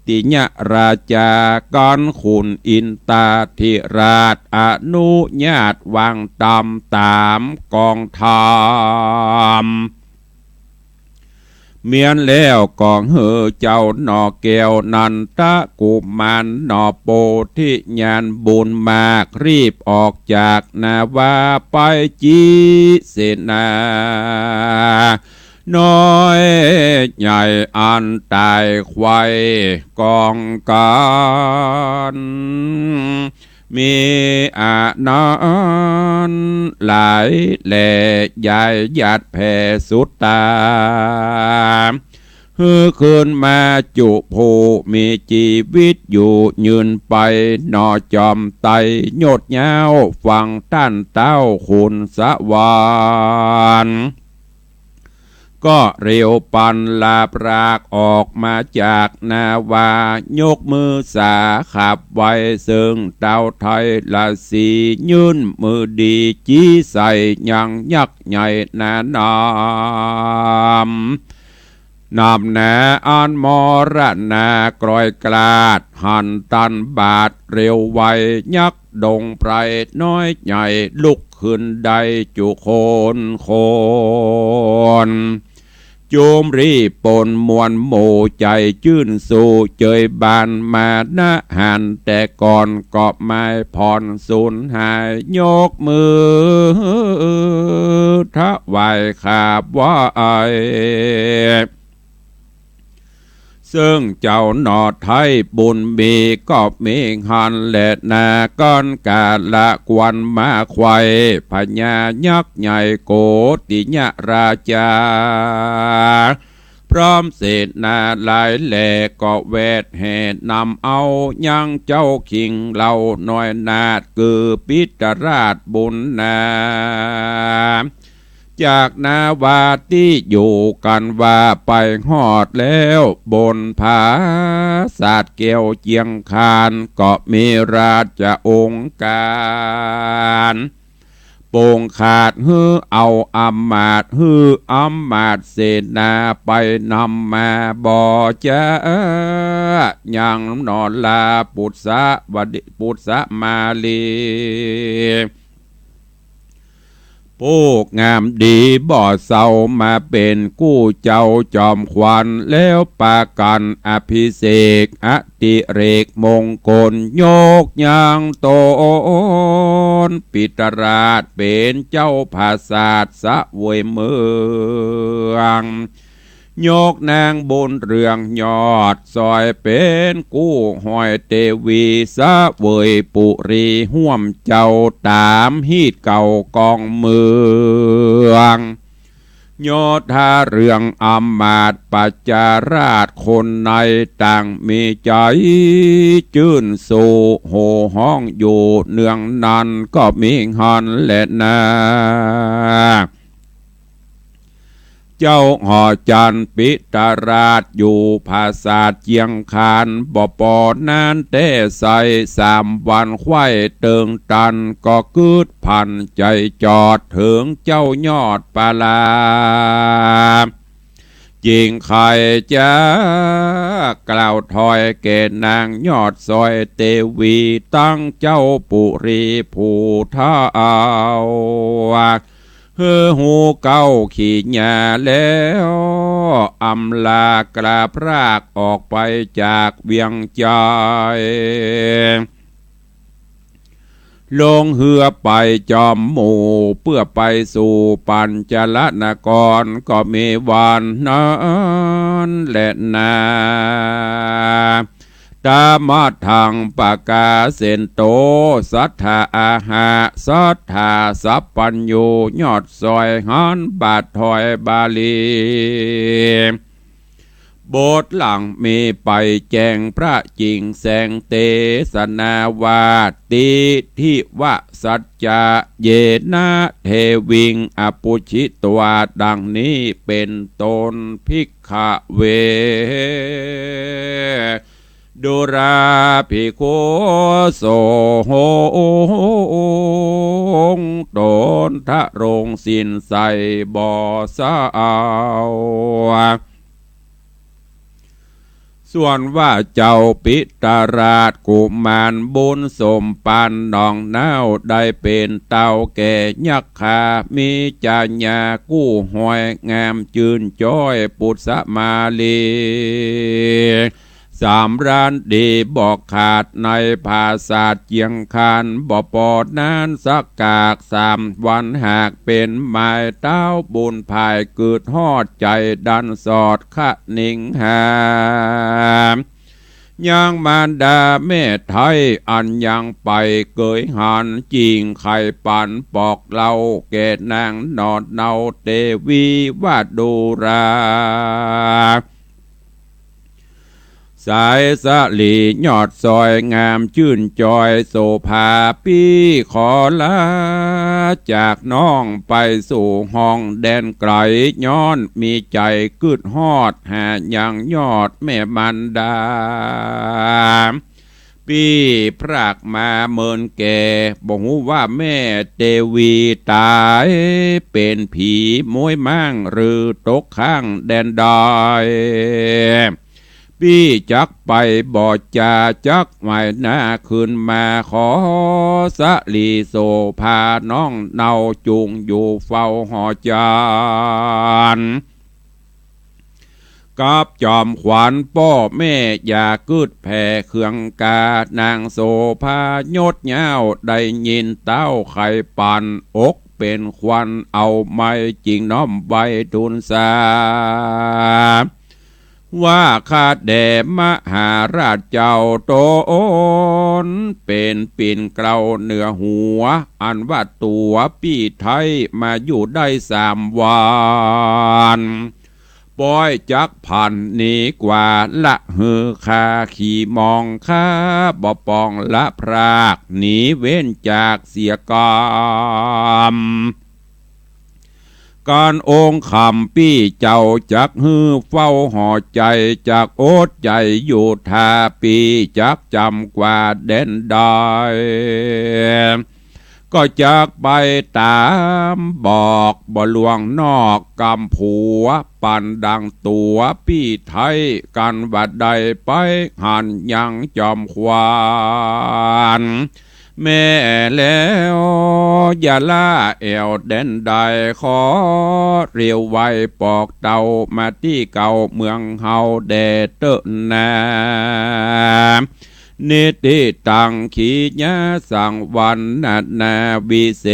ติยราชา กั๋นขุนอินตาธิราชอนุญาตวางต๋ามต๋ามกองธรรม เมียนแล้วก็หื้อเจ้าหน่อแก้วนันทกุมารหน่อโปธิญาณบุญมาก รีบออกจากนาวาไปจีเสนา น้อยใหญ่อันต๋ายไขว้กองกั๋น มีอานันต์หลายแล ยายหยาดแผ่สุดต๋า หื้อคืนมาจุผู้มีจีวิตอยู่ยืนไป หน่อจอมไตรยศยาว ฟังต้านเต้าขุนสวรรค์ ก็เร็วปันลาปรากออกมาจากนาวา ยกมือสาขับไหว้เซิ่งเต้าไทยละสี ยื่นมือดีจี้ใส่ยังยักษ์ใหญ่หนานำ นำหนาอันมรณากรอยกลาด หันตันบาดเร็วไว ยักษ์ดงไพรน้อยใหญ่ลุกขึ้นได้จุคนคน จุมรีปนมวลหมู่ใจ๋จื้นสู่เจยบานมานะหัน แต่ก่อนก็หมายผ่อนสูญหาย ยกมือถวายขาบไหว้ เซิ่งเจ้าหน่อไทยบุญมีก็มีหั้นแลนา ก้อนกาละควันมาไขว้ พญายักษ์ใหญ่โกติยราชา พร้อมเสนาหลายแหล่ก็แวดแห่นำเอา ยังเจ้าคิงเหล่าน้อยนาถ คือปิตราชบุญนา จากนาวาตี้อยู่กั๋นว่าไปฮอดแล้ว บนผาสาทแก้วเจียงคาน ก็มีราชองค์ก๋าน ปงขาดหื้อเอาอำมาตย์ หื้ออำมาตย์เสนาไปนำมา บ่จ๊า ยังหนอลาปุษสะวดี ปุษสะมาลี ผู้งามดีบ่เศร้ามาเป๋นกู้เจ้าจอมขวัญ แล้วปากั๋นอภิเษกอดิเรกมงคล ยกยังต๋นปิตราชเป๋นเจ้าผาสาทเสวยเมือง ยกนางบุญเรืองยอดสร้อยเป๋นกู้ห้อยเตวี เสวยปุรีฮ่วมเจ้าต๋ามฮีตเก่ากองเมือง โยธาเรืองอำมาตย์ประชาราษฎร์คนในต่างมีใจ๋จื้นสู้ โห่ฮ้องอยู่เนืองนั้นก็มีหั้นแลนา เจ้าหอจันทร์ปิตราชอยู่ผาสาทเจียงคาน บ่ปอนั้นแต๊ใส สามวันไขว้เติงตัน ก็กึ๊ดผันใจ๋จอดเถิงเจ้ายอดปาลา จิ่งใค่จะกล่าวถอยแก่นางยอดสร้อยเตวี ตังเจ้าปุรีผู้เฒ่า หื้อฮู้เก๊าขีญาแล้ว อำลากราบพรากออกไปจากเวียงใจ๋ ลงเฮือไปจอมหมู่ เปื้อไปสู่ปัญจลนคร ก็มีวันนั้นแลนา ตะมะทังปะกาเสนโต สัตถาอาหะ สัตถาสัพพัญญู ยอดสร้อยหันบาทถอยบาลี บทหลังมีไปแจ้งพระจิ่งแสงเตสนาว่า ติฏฐิวะสัจจะ เยนะเทวิงอปุชฌิตวา ดังนี้เป๋นต้น ภิกขเว ดูราภิกขุสงฆ์ ตนทรงศีลใส่บ่เศร้า ส่วนว่าเจ้าปิตราชกุมารบุญสมปานหนองน้าว ได้เป๋นเต้าแก่ยักขา มีจาญากู้ห้อยงามจื้นจ้อยปุษมาลี สำราญดีบ่ขาดในผาสาทเจียงคาน บ่ปอนั้นสักกากสามวัน หากเป๋นหมายเต้าบุญภาย กึ๊ดฮอดใจ๋ดันสอดคะนิงหา ยังมารดาแม่ไท้อันยังไปเกยหัน จิ่งใค่ปันปอกเล่าแก่นางหนอเนาเตวีว่า ดูรา สายสะหลียอดสร้อยงามจื้นจ้อยโสภา ปี้ขอลาจากน้องไปสู่ห้องแดนไก๋ ย้อนมีใจ๋กึ๊ดฮอดหายังยอดแม่มารดา ปี้พรากมาเมินแก่ บ่ฮู้ว่าแม่เตวีต๋ายเป๋นผีม้วยม้าง หรือตกข้างแดนใด ปี้จักไปบ่จา จักหวายหน้าคืนมา ขอสะหลีโสภาน้องเนาจุ่งอยู่เฝ้าหอจันทร์ กับจอมขวัญป้อแม่อย่ากึ๊ดแผ่เคืองกา นางโสภายดย้าวได้ยินเต้าใค่ปัน อกเป๋นควันเอาไหม้ จิ่งน้อมไหว้ทูลสา ว่าข้าแด่มหาราชเจ้า ตนเป๋นปิ่นเกล้าเหนือหัว อันว่าตั๋วปี้ไท้มาอยู่ได้สามวัน ป้อยจักผันหนีกว่า ละหือข้าขี่มอง ข้าบ่ปองละพราก หนีเว้นจากเสียกำ ก๋านองค์คำปี้เจ้าจักหื้อเฝ้าหอใจ๋ จักอดใจ๋อยู่ถ้าปี้จักจ๋ำกว่าแดนใด ก็จักไปต๋ามบอกบ่หลวงนอกก๋ำผัว ปันดังตั๋วปี้ไทยกั๋นว่าได้ไปหันยังจอมขวัญ แม่แล้วอย่าละแอ่วแดนใด ขอเรียวไหว้ปอกเต้ามาตี้เก่าเมืองเฮาแด่เต๊อะนา นิติตัง ขียะสัง วรรณนาวิเศ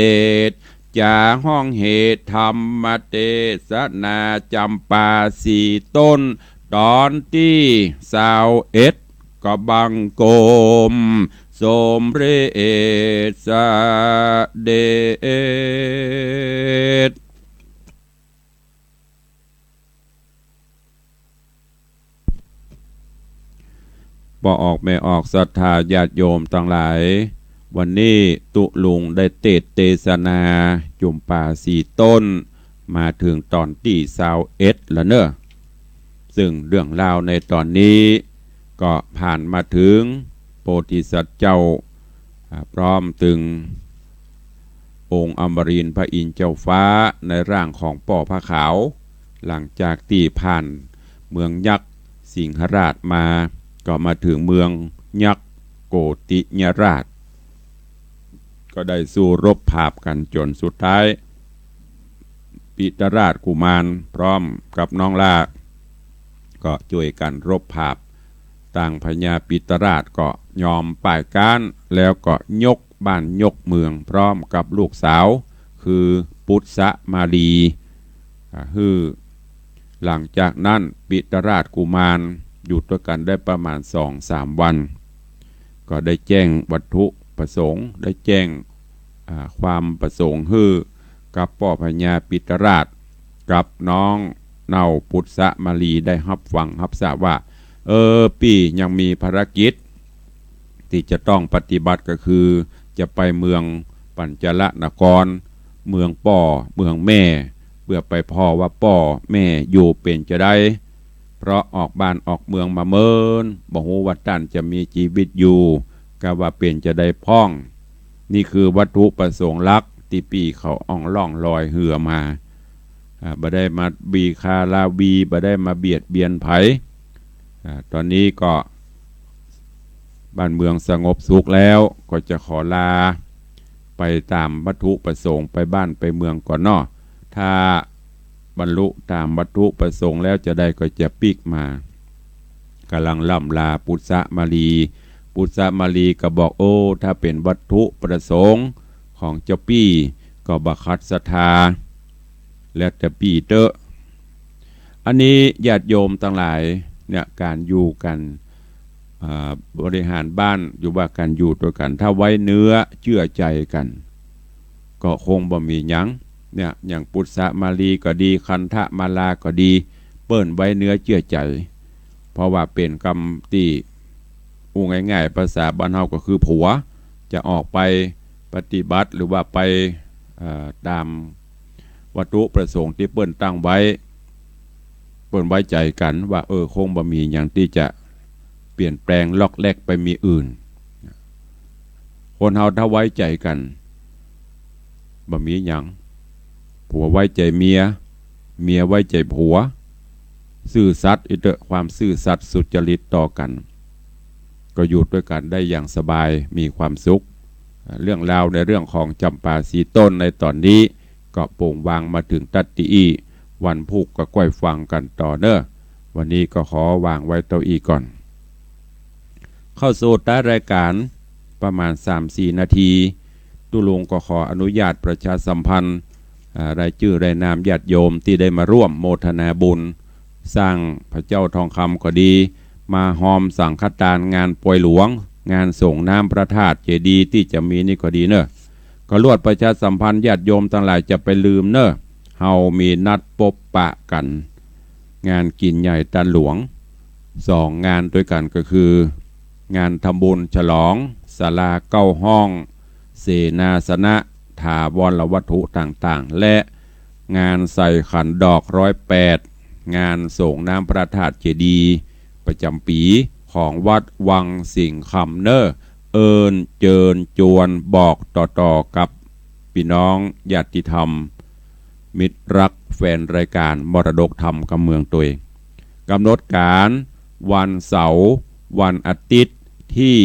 ษจา ฮ้องเหตุธรรมเตสนา จ๋ำปาสี่ต้น ต๋อนตี้ซาวเอ็ด ก็บังคมสมเร็จเสด็จ ป้อออกแม่ออกศรัทธาญาติโยมตังหลาย วันนี้ตุ๊ลุงได้เตสน์เตสนาจ๋ำปาสี่ต้น มาเถิงต๋อนตี้ซาวเอ็ดแล้วเนาะ ซึ่งเรื่องราวในต๋อนนี้ก็ผ่านมาเถิงโพธิสัตว์เจ้า อ่า พร้อมเถิงองค์อมรินทร์พระอินทร์เจ้าฟ้าในร่างของป้อผ้าขาว หลังจากตี้ผ่านเมืองยักษ์สิงหราชมา ก็มาเถิงเมืองยักษ์โกติยราช ก็ได้สู้รบผาบกั๋นจ๋นสุดท้าย ปิตรราชกุมารพร้อมกับน้องหล้า ก็จ้วยกั๋นรบผาบ ตางพญาปิตรราชก็ยอมป้ายก๊าน แล้วก็ยกบ้านยกเมืองพร้อมกับลูกสาว คือปุษสมาลี อ่า หื้อ หลังจากนั้นปิตรราชกุมารอยู่ตวยกั๋นได้ประมาณสองสามวัน ก็ได้แจ้งวัตถุประสงค์ ได้แจ้ง อ่า ความประสงค์หื้อกับป้อพญาปิตรราช กับน้องเน่าปุษสมาลีได้ฮับฟังฮับทราบว่า เออ ปี้ยังมีภารกิจตี้จะต้องปฏิบัติ ก็คือจะไปเมืองปัญจลนคร เมืองป้อเมืองแม่ เปื้อไปผ่อว่าป้อแม่อยู่เป๋นจาใด เพราะออกบ้านออกเมืองมาเมิน บ่ฮู้ว่าต้านจะมีจีวิตอยู่ กาว่าเป๋นจาใดพ่อง นี่คือวัตถุประสงค์หลักตี้ปี้เขาอ่องล่องลอยเฮือมา อ่า บ่ได้มาบีคาราวี บ่ได้มาเบียดเบียนใผ อ่า ต๋อนนี้ก็บ้านเมืองสงบสุขแล้ว ก็จะขอลาไปต๋ามวัตถุประสงค์ ไปบ้านไปเมืองก่อนเนาะ ถ้าบรรลุต๋ามวัตถุประสงค์แล้วจาใดก็จะปิ๊กมา ก่ำลังล่ำลาปุษสมาลี ปุษสมาลีก็บอก โอ้ ถ้าเป๋นวัตถุประสงค์ของเจ้าปี้ก็บ่ขัดศรัทธา แล้วแต่ปี้เต๊อะ อันนี้ญาติโยมตังหลายเนี่ย ก๋านอยู่กั๋น อ่า บริหารบ้านอยู่ว่าก๋านอยู่ตวยกั๋น ถ้าไว้เนื้อเจื้อใจ๋กั๋น ก็คงบ่มีหยัง เนี่ย อย่างปุษสมาลีก็ดี คันธมาลาก็ดี เปิ้นไว้เนื้อเจื้อใจ๋ เพราะว่าเป๋นกำตี้ อู้ง่ายๆ ภาษาบ้านเฮาก็คือผัว จะออกไปปฏิบัติหรือว่าไป เอ่อ ต๋ามวัตถุประสงค์ตี้เปิ้นตั้งไว้ เปิ้นไว้ใจ๋กั๋นว่า เออ คงบ่มีหยังตี้จะเปลี่ยนแปลงล็อกแล็กไปมีอื่น คนเฮาถ้าไว้ใจ๋กั๋น บ่มีหยัง ผัวไว้ใจ๋เมีย เมียไว้ใจ๋ผัว ซื่อสัตย์อีกเต๊อะ ความซื่อสัตย์สุจริตต่อกั๋น ก็อยู่ตวยกั๋นได้อย่างสบาย มีความสุข เรื่องราวในเรื่องของจ๋ำปาสี่ต้นในต๋อนนี้ ก็โป่งวางมาเถิงตั๊ดตี้อี้ วันพูกก็ก้อยฟังกั๋นต่อเน่อ วันนี้ก็ขอวางไว้เต้าอี้ก่อน เข้าสู่ท้ายรายก๋านประมาณสามสี่นาที ตุ๊ลุงก็ขออนุญาตประชาสัมพันธ์ อ่า รายจื้อรายนามญาติโยมตี้ได้มาร่วมโมทนาบุญ สร้างพระเจ้าทองคำก็ดี มาฮอมสังฆทานงานปอยหลวง งานส่งน้ำพระธาตุเจดีย์ตี้จะมีนี่ก็ดีเน่อ ก็ลวดประชาสัมพันธ์ญาติโยมตังหลายจะไปลืมเน่อ เฮามีนัดปบปะกั๋น งานกิ๋นใหญ่ตานหลวง สองงานตวยกั๋นก็คือ งานทำบุญฉลองศาลาเก้าห้อง เสนาสนะ ถาวรวัตถุต่างๆ และ งานใส่ขันดอกร้อยแปด งานสรงน้ำพระธาตุเจดีย์ประจ๋ำปี๋ของวัดวังสิงห์คำเน่อ เอิ้นเจิญจวนบอกต่อๆ กับปี้น้องญาติธรรม มิตรรักแฟนรายการมรดกธรรมกำเมืองตวย ก๋ำหนดก๋านวันเสาร์ วันอาทิตย์ตี้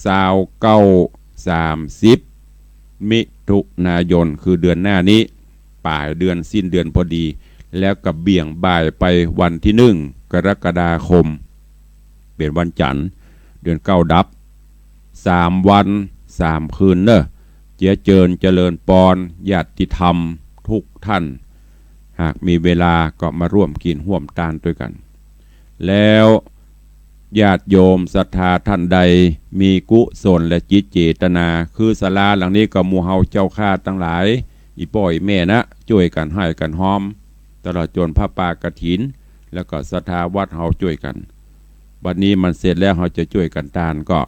ซาวเก้า สามสิบ มิถุนายน คือเดือนหน้านี้ ป๋ายเดือน สิ้นเดือนพอดี แล้วก็เบี่ยงบ่ายไปวันตี้หนึ่ง กรกฎาคม เป๋นวันจันทร์ เดือนเก้าดับ สามวันสามคืนเน่อ เจียเจิญเจริญปอนญาติธรรมกู้ต้าน หากมีเวลาก็มาร่วมกิ๋นฮ่วมตานตวยกั๋น แล้วญาติโยมศรัทธาต้านใดมีกุศลและจิตเจตนา คือศาลาหลังนี้ก็หมู่เฮาเจ้าข้าตังหลาย อี่ป้ออี่แม่นะ จ้วยกั๋นฮ้อยกั๋นฮอม ตลอดจ๋นผ้าป่ากฐิน แล้วก็ศรัทธาวัดเฮาจ้วยกั๋น บัดนี้มันเสร็จแล้ว เฮาจะจ้วยกั๋นตาน ก็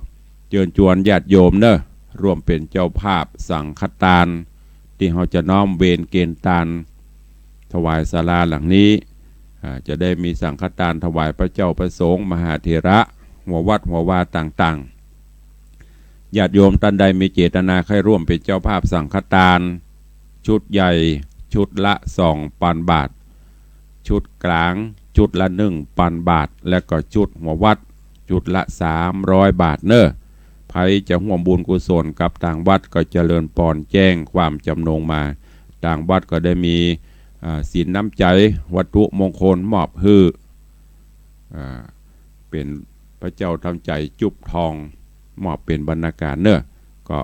เจิญจวนญาติโยมเน่อ ร่วมเป๋นเจ้าภาพสังฆตาน ตี้เฮาจะน้อมเวรเกณฑ์ตาน ถวายศาลาหลังนี้ อ่า จะได้มีสังฆตานถวายพระเจ้าพระสงฆ์ มหาเถระ หัววัดหัววาต่างๆ ญาติโยมต้านใดมีเจตนาใค่ร่วมเป๋นเจ้าภาพสังฆตาน ชุดใหญ่ชุดละสองปันบาท ชุดก๋างชุดละหนึ่งปันบาท และก็ชุดหัววัดชุดละสามร้อยบาทเน่อ ใผจะฮ่วมบุญกุศลกับตางวัดก็เจริญปอนแจ้งความจ๋ำนงมา ตางวัดก็ได้มี อ่า ศีลน้ำใจ๋ วัตถุมงคลมอบหื้อ อ่า เป๋นพระเจ้าทับใจ๋จุ๊บทอง มอบเป๋นบรรณาการเน่อ ก็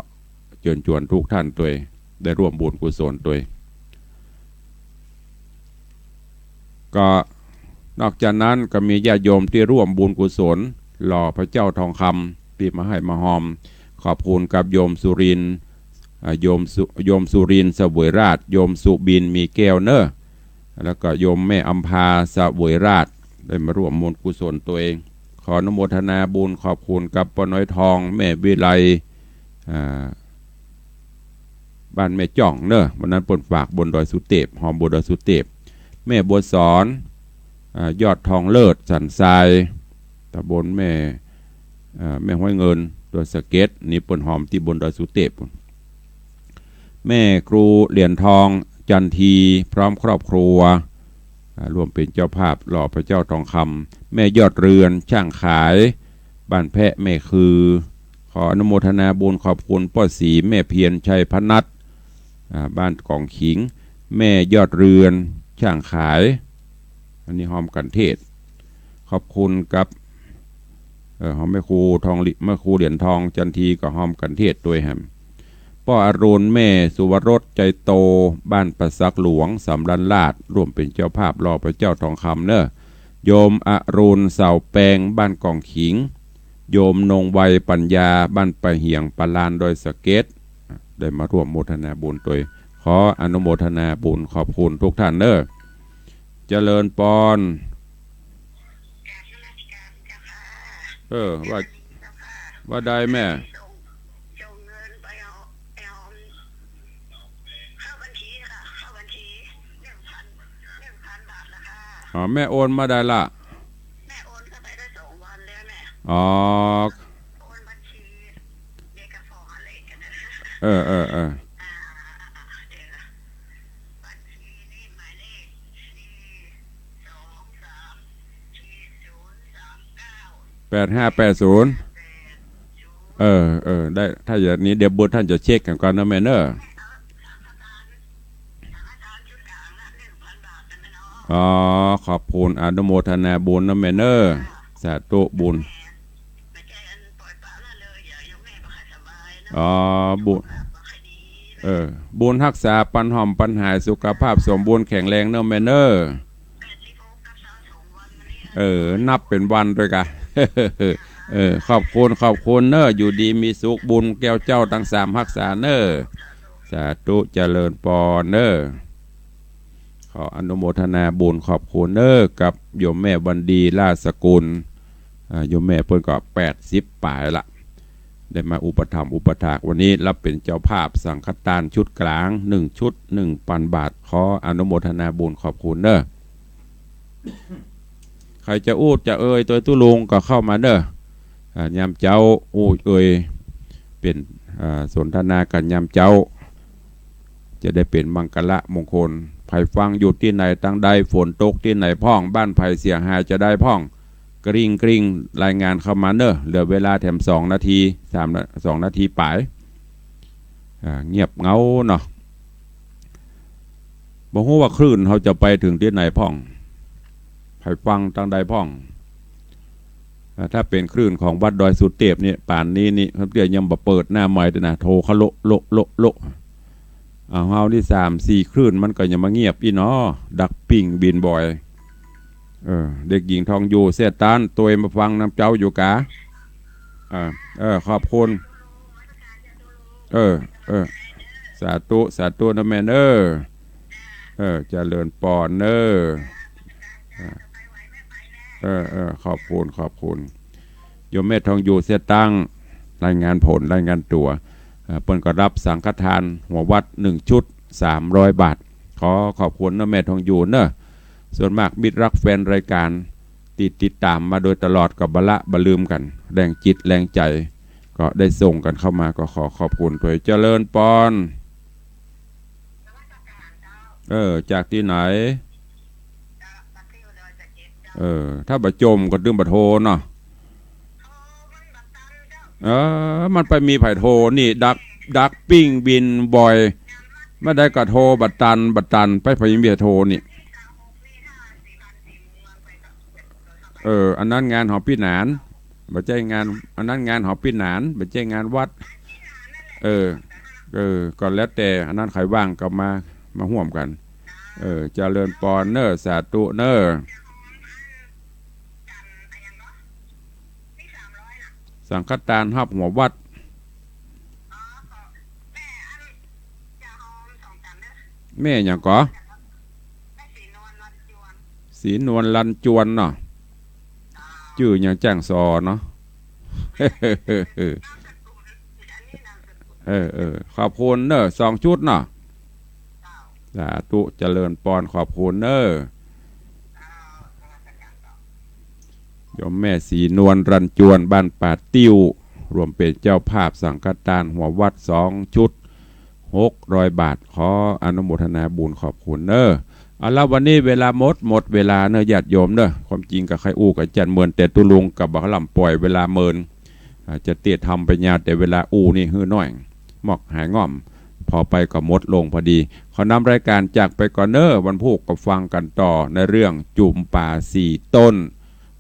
เจิญจวนกู้ต้านตวย ได้ร่วมบุญกุศลตวย ก็นอกจากนั้นก็มีญาติโยมตี้ร่วมบุญกุศลหล่อพระเจ้าทองคำตี้มาฮ้อยมาฮอม ขอบคุณกับโยมสุรินทร์ อ่า โยมสุ- โยมสุรินทร์เสวยราช โยมสุบินมีแก้วเน่อ แล้วก็โยมแม่อำภาเสวยราช ได้มาร่วมบุญกุศลตวย ขออนุโมทนาบุญขอบคุณกับป้าน้อยทอง แม่วิไล อ่า บ้านแม่จ้องเน่อ วันนั้นเปิ้นฝากบนดอยสุเตพ ฮอมบนดอยสุเตพ แม่บัวสอน อ่า ยอดทองเลิศ สันทราย ตำบลแม่ อ่า แม่ห้วยเงิน ดอยสะเก็ด นี่เปิ้นฮอมตี้บนดอยสุเตพ แม่ครูเหรียญทอง จันที พร้อมครอบครัว อ่า ร่วมเป๋นเจ้าภาพหล่อพระเจ้าทองคำ แม่ยอดเรือน ช่างขาย บ้านแพะแม่คือ ขออนุโมทนาบุญขอบคุณป้อศรี แม่เพียร ชัยพนัส อ่า บ้านกองขิง แม่ยอดเรือน ช่างขาย อันนี้ฮอมกั๋นเทศน์ ขอบคุณกับ เอ่อ ฮอมแม่ครูทองหลิ- แม่ครูเหรียญทอง จันที ก็ฮอมกั๋นเทศน์ตวยแหม ป้ออรุณ แม่สุวรส ใจโต บ้านป่าสักหลวง สำราญราษฎร์ ร่วมเป๋นเจ้าภาพหล่อพระเจ้าทองคำเน่อ โยมอรุณ เสาแปง บ้านกองขิง โยมนงไว ปัญญา บ้านป่าเหียง ป่าลาน ดอยสะเก็ด ได้มาร่วมโมทนาบุญตวย ขออนุโมทนาบุญขอบคุณกู้ต้านเน่อ เจริญปอน เออ ว่า ว่าใดแม่ อ๋อ แม่โอนมาได้ละ อ๋อ เออ เออ เออ แปดห้าแปดศูนย์ เออ เออ ได้ ถ้าอย่างนี้เดี๋ยวบุตรท่านจะเช็คกั๋นก่อนเน่อแม่เน่อ อ๋อ ขอบคุณ อนุโมทนาบุญเน่อแม่เน่อ สาธุบุญ อ๋อ บุญ เออ บุญฮักษาปันหอมปันหาย สุขภาพสมบูรณ์แข็งแรงเน่อแม่เน่อ เออ นับเป๋นวันตวยกะ เออ ขอบคุณ ขอบคุณเน่อ อยู่ดีมีสุข บุญแก้วเจ้าตังสามฮักษาเน่อ สาธุเจริญปอนเน่อ ขออนุโมทนาบุญขอบคุณเน่อ กับโยมแม่วันดี ราชสกุล อ่า โยมแม่เปิ้นก็แปดสิบป๋ายละ ได้มาอุปถัมภ์อุปถาก วันนี้รับเป๋นเจ้าภาพสังฆทานชุดก๋าง หนึ่งชุด หนึ่งปันบาท ขออนุโมทนาบุญขอบคุณเน้อ ใผจะอู้จะเอ่ยตวยตุ๊ลุงก็เข้ามาเน้อ อ่า ยามเจ๊าอู้เอ่ย เป๋น อ่า สนทนากั๋นยามเจ๊า จะได้เป๋นมังคละมงคล ใผฟังอยู่ตี้ไหนตังใด ฝนตกตี้ไหนพ่อง บ้านใผเสียหายจะใดพ่อง กริ่งกริ่ง รายงานเข้ามาเน้อ เหลือเวลาแถมสองนาที สามนา- สองนาทีป๋าย อ่า เงียบเหงาเนาะ บ่ฮู้ว่าคลื่นเฮาจะไปเถิงตี้ไหนพ่อง ใผฟังตังใดพ่อง อ่า ถ้าเป๋นคลื่นของวัดดอยสุเตพนี่ ป่านนี้นี่ เตื้อยังบ่เปิดหน้าไมค์เลยนะ โทรเข้าโละโละโละโละ เอา เฮานี่สามสี่คลื่นมันก็ยังมาเงียบอี้เนาะ ดักปิ้งบินบ่อย เออ เด็กหญิงทองอยู่เสียตัน ตวยมาฟังนำเจ๊าอยู่กา อ่า เออ ขอบคุณ เออ เออ สาธุ สาธุนะแม่เน้อ เออ เจริญปอนเน้อ อ่า เออ เออ ขอบคุณ ขอบคุณ โยมแม่ทองอยู่เสียตัง รายงานผล รายงานตั๋ว เอ่อ เปิ้นก็รับสังฆทานหัววัดหนึ่งชุด สามร้อยบาท ขอขอบคุณเน้อแม่ทองอยู่เน้อ ส่วนมากมิตรรักแฟนรายการ ติด ติดต๋ามมาโดยตลอดก็บ่ละบ่ลืมกั๋น แรงจิตแรงใจ๋ ก็ได้ส่งกั๋นเข้ามา ก็ขอขอบคุณตวย เจริญปอน เออ จากตี้ไหน เออ ถ้าบ่จ่มก็ตึงบ่โทรเนาะ เออ มันไปมีใผโทรนี่ ดัก ดักปิ้งบินบ่อย บ่าใดก็โทรบ่ตัน บ่ตัน ไปใผมีใผโทรนี่ เออ อันนั้นงานหอปี้หนาน บ่ใจ้งาน อันนั้นงานหอปี้หนาน บ่ใจ้งานวัด เออ เออ ก็แล้วแต่ อันนั้นใผว่างก็มา มาฮ่วมกั๋น เออ เจริญปอนเน้อ สาธุเน้อ สังฆทานฮับหัววัด แม่หยังก่อ ศรีนวลลันจวนเนาะ จื้อหยังแจ้งซอเนาะ เออ เออ ขอบคุณเน้อ สองชุดเนาะ สาธุ เจริญปอน ขอบคุณเน้อ โยมแม่ศรีนวลลันจวน บ้านป่าติ้ว ร่วมเป๋นเจ้าภาพสังฆทานหัววัดสองชุด หกร้อยบาท ขออนุโมทนาบุญขอบคุณเน้อ เอาละ วันนี้เวลาหมด หมดเวลาเน้อ ญาติโยมเน้อ ความจริงก็ใค่อู้กั๋นจั่นเมิน แต่ตุ๊ลุงก็บ่ล้ำป่อยเวลาเมิน อ่า จะเตี้ยทำไปยาว แต่เวลาอู้นี่หื้อน้อย มอกหายง่อม ผ่อไปก็หมดลงพอดี ขอนำรายการจากไปก่อนเน้อ วันพูกก็ฟังกั๋นต่อในเรื่องจุมป่าสี่ต้น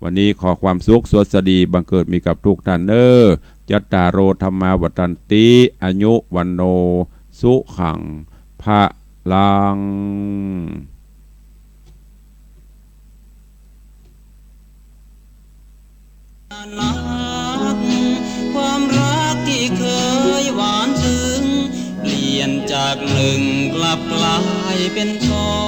วันนี้ขอความสุขสวัสดีบังเกิดมีกับทุกท่านเน้อ จัตตาโร ธัมมา วัฑฒันติ อายุ วัณโณ สุขัง พลัง ความรักที่เคยหวานซึ้ง เปลี่ยนจากหนึ่งกลับกลายเป็นสอง